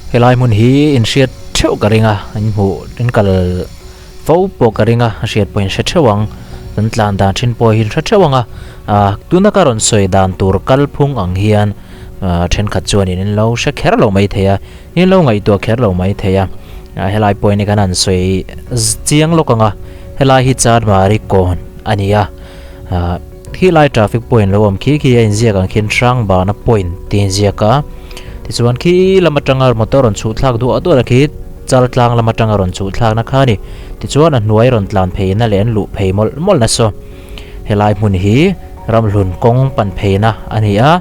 Helai hmun hi in hriat theuh ka ring a, in hmuh in kal fo pawh ka ring a, a hriat pawh in hre theuh ang, kan tlan dan thin pawh hi in hre theuh ang a, ah tuna ka rawn sawi dan tur kalphung ang hian ah thenkhat chuanin in lo hre kher lo maithei a, in lo ngaihtuah kher lo maithei a, ah helai pawh hi kan han sawi chiang lawk ang a, helai hi Chanmari kawn a ni a, ah khilai traffic point lo awm khi khi a inziak ang khian Hrangbana point tih a inziak a, tichuan khi lam atanga motor rawn chhuh thlak duah duah khi chal tlang lam atanga rawn chhuh thlakna kha a ni, tichuan a hnuai rawn tlan pheina leh an luh phei mawlh mawlh na saw helai hmun hi ramhlun kawng pan pheina a ni a,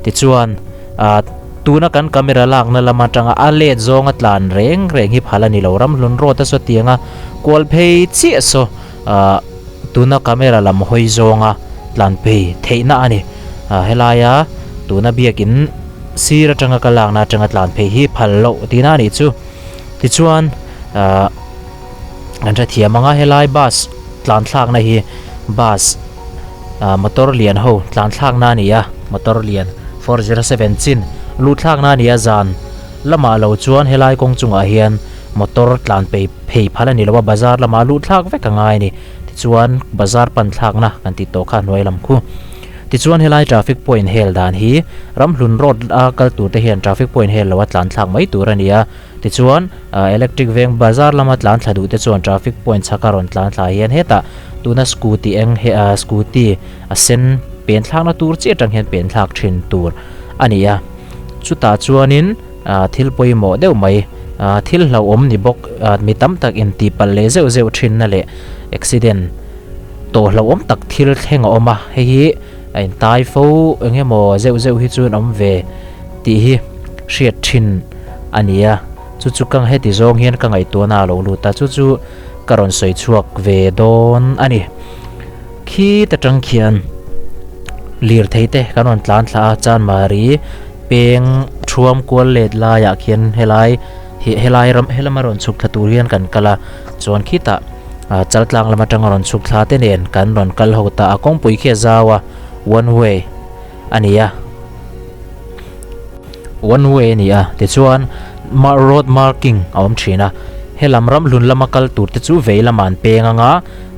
tichuan ah tuna kan camera lakna lam atanga a let zawnga tlan reng reng hi phal a ni lo, ramhlun road a saw tianga kual phei chiah saw ah tuna camera lam hawi zawnga tlan phei theihna a ni, ah helaia tuna biakin sir atanga ka lakna atanga tlan phei hi phal loh tihna a nih chu, tichuan ah kan hrethiam ang a helai bus tlan thlakna hi bus ah motor lian ho tlan thlakna a ni a motor lian 407 chin luh thlakna a ni a zan lamah lo chuan helai kawng chungah hian motor tlan phei phei phal a ni lo a bazar lamah luh thlak vek a ngai a ni tichuan bazar pan thlakna kan tih tawh kha hnuai lam khu. Tichuan helai traffic point hel dan hi Ramhlun road a kal tur te hian traffic point hel lo a tlan thlak mai tur a ni a, tichuan electric veng bazar lama tlan thla duh te chuan traffic point chhaka rawn tlan thla hian hetah tuna scooty eng he scooty a sen pen thlakna tur chiah atang hian pen thlak thin tur a ni a, chutah chuanin thil pawimawh deuh mai thil hlauhawm ni bawk mi tam tak intihpalh leh zeuh zeuh thinna leh accident tawh hlauhawm tak thil thleng a awm a, hei hi a intai fo eng emaw zeuh zeuh hi chuan awm ve tih hi hriat thin a ni a, chu chu ka heti zawng hian ka ngaihtuahna a lo lut a, chu chu ka rawn sawi chhuak ve dawn a ni. Khi ta tang khian lirthei te kan rawn tlan thla a, Chanmari peng thuam kual let laiah khian helai helai ram helama rawn chhuk thla tur hian kan kal a, chuan khitah ah chaltlang lam atanga rawn chhuk thla te nen kan rawn kal ho ta a kawngpui khi a zau a one way a ni a one way a ni a tichuan road marking a awm thin a helam ramhlun lama kal tur te chu vei lamah an peng anga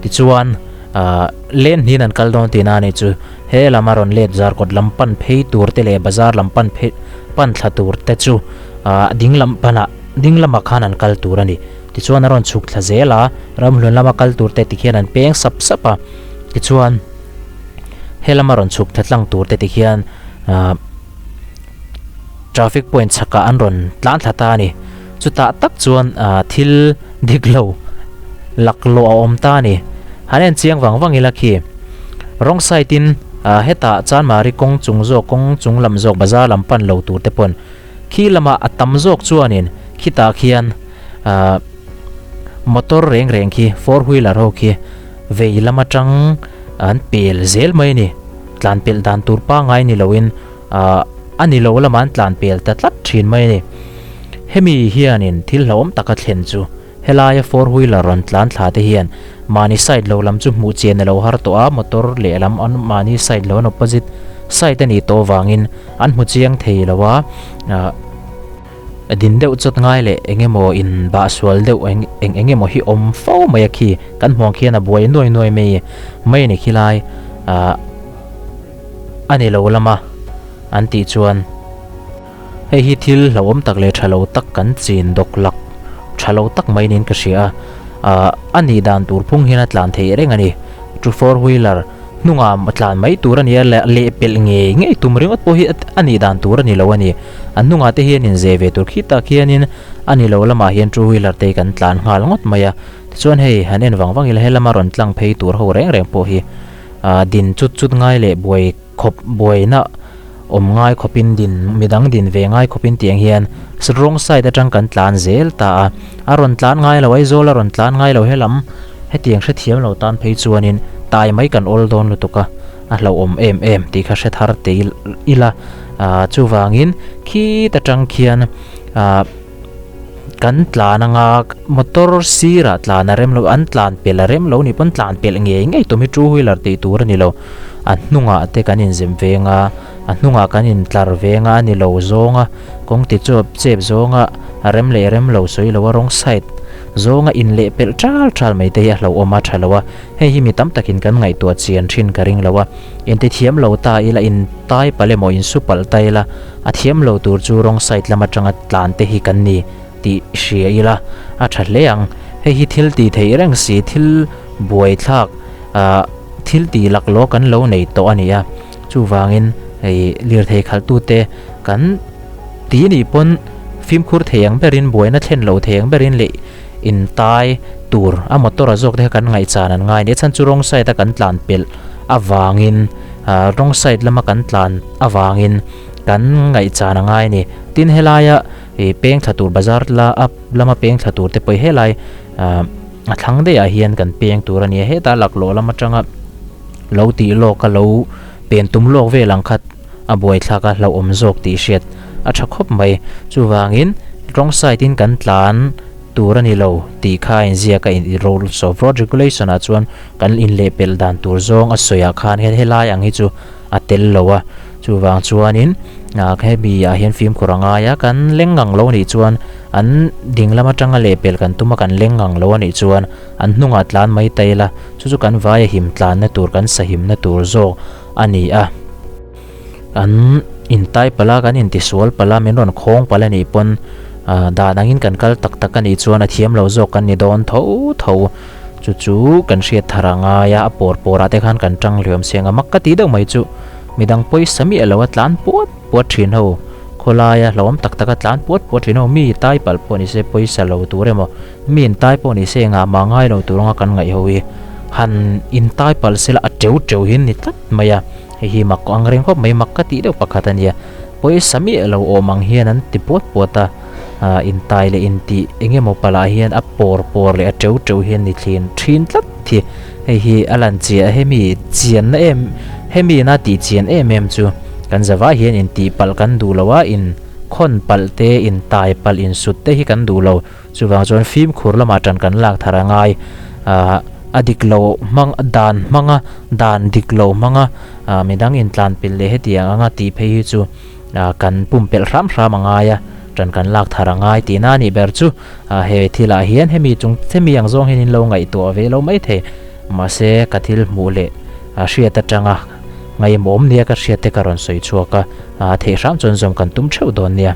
tichuan ah len hnin an kal dawn tihna a nih chu he lama rawn let zarkawt lam pan phei tur te leh bazar lam pan phei pan thla tur te chu ah ding lam panah ding lamah khan an kal tur a ni. Tichuan a rawn chhuk thla zel a, ramhlun lama kal tur te tikhian an peng sap sap a, tichuan he lama rawn chhuk thla tlang tur te tikhian ahh traffic point chhakah an rawn tlan thla ta a ni. Chutah tak chuan ahh thil dik lo laklawh a awm ta a ni. Han en chiang vang vang ila khi wrong side in ahh hetah Chanmari kawng chung zawk kawng chung lam zawk bazar lam pan lo tur te pawn Khi lamah a tam zawk chuanin khitah khian ahh motor reng reng khi four wheeler ho khi vei lam atang an pel zel mai a ni. Tlan pelh dan tur pangngai ni loin ahh a ni lo lamah an tlan pel ta tlat thin mai a ni. Hemi hianin thil hlauhawm taka thlen chu helaia four wheeler rawn tlan thla te hian mahni side lo lam chu hmuh chian a lo har tawh a, motor lehlam an mahni side lo an opposite side a nih tawh avangin an hmu chiang thei lo a, ah din deuh chawt ngai leh eng emaw in bah sual deuh eng eng eng emaw hi awm fo mai a khi kan hmuh ang khian a buai nuai nuai mai mai a ni khilai ah a ni lo lama an tih chuan. Hei hi thil hlauhawm tak leh tha lo tak kan chin dawk lak tha lo tak mai niin ka hria a, ah a nih dan tur phung hian a tlan theih reng a ni. Two four wheeler hnungah tlan mai tur a ni a, lehpelh ngei ngei tum ringawt pawh hi a nih dan tur a ni lo a ni. A hnungah te hian inzeh ve tur khi tak hianin a ni lo lamah hian two wheeler te hi kan tlan nghal ngawt mai a. Tichuan hei han en vang vang ila helama rawn tlang phei tur ho reng reng pawh hi ah din chut chut ngai leh buai khawp buaina awm ngai khawpin din midang din ve ngai khawpin tiang hian wrong side atang kan tlan zel ta a, a rawn tlan ngai lo Aizawl a rawn tlan ngai lo helam hetiang hrethiam lo tan phei chuanin tai mai kan awl dawn lutuk a, a hlauhawm em em tih kha hre thar te ila ah chuvangin khit atang khian ah kan tlan anga motor sirah tlan a rem lo an tlan pelh a rem lo nih pawn tlan pelh ngei ngei tum hi two wheeler tih tur a ni lo a hnungah te kan inzem veng a a hnungah kan intlar veng a a ni lo zawng a kawng ti chuap chep zawng a A rem leh rem lo sawi lo a wrong side zawnga in leh pelh ṭal ṭal mai te hi a hlauhawm a ṭha lo a, hei hi mi tam takin kan ngaihtuah chian ṭhin ka ring lo a, inti thiam lo ta ila in tai palh emaw in su palh ta ila a thiam lo tur chu wrong side lam aṭanga tlan te hi kan ni tih hria ila a ṭha hle ang. Hei hi thil tih theih reng si thil buaithlak ah thil tih laklawh kan lo nei tawh a ni a, chuvangin hei lirthei khalhtute kan. Ti nih pawn fimkhur thei ang berin buaina thlen lo thei ang berin leh intai tur a motor a zawk te kha kan ngaihchan an ngai a ni. A chhan chu wrong side a kan tlan pelh avangin ah wrong side lama kan tlan avangin kan ngaihchan a ngai a ni. Tin helaia ih peng thla tur bazar la a lama peng thla tur te pawh hi helai ah a thlang daih ah hian kan peng tur a ni a. Hetah laklawh lam atanga lo tih lawk a lo pen tum lawk vel ang khat. a buaithlak a hlauhawm zawk tih hriat a tha khawp mai. Chuvangin wrong side in kan tlan tur a ni lo tih kha a inziak a, in rules of road regulation ah chuan kan inlehpelh dan tur zawng a sawi ah khan hian helai ang hi chu a tel lo a. Chuvang chuanin ah hemi ah hian fimkhur a ngai a, kan leng ngang lo anih chuan an ding lam atanga lehpelh kan tum a kan leng ngang lo anih chuan an hnungah tlan mai ta ila chu chu kan vai a him tlanna tur kan sahimna tur zawk a ni a. An intai palh a, kan intisual palh a, min rawn khawng palh a nih pawn dan angin kan kal tak tak a nih chuan a thiam lo zawk kan ni dawn tho tho. Chu chu kan hriat thar a ngai a, a pawr pawrah te khan kan tang hliam si ang a, mak ka ti deuh mai chu. Midang pawisa miah lo a tlan puat puat thin ho, khawlaia hlauhawm tak tak a tlan puat puat thin ho, mi tai palh pawh ni se pawisa lo tur emaw, Mi intai pawh ni se engah mah ngai lo tur anga kan ngaih ho hi han intai palh sela a teu teu hi an ni tlat mai a, hei hi mak ang reng khawp mai, mak ka tih deuh pakhat a nia. Pawisa miah lo awm ang hian an ti puat puat a, ah intai leh intih eng emaw palh ah hian a pawr pawr leh a teu teu hi an ni thlin thin tlat hi, hei hi a lan chiah hemi chianna em hemi ina tih chian em em chu kan zavai hian intih palh kan duh lo a, in khawn palh te intai palh insut te hi kan duh lo. Chuvang chuan fimkhur lamah ṭan kan lak thar a ngai. Aah a dik lo hmang dan hmanga dan dik lo hmanga aah midang intlan pilh leh hetiang anga tih phei hi chu aah kan pumpelh hram hram a ngai a, ṭan kan lak thar a ngai tihna a nih ber chu. Aah he thilah hian hemi chung hemi ang zawng hian in lo ngaihtuah ve lo maithei. Mahse ka thil hmuh leh a hriat atanga ngaihmawm nia ka hriat te ka rawn sawi chhuak a, aah theih hram chuan zawm kan tum theuh dawn nia.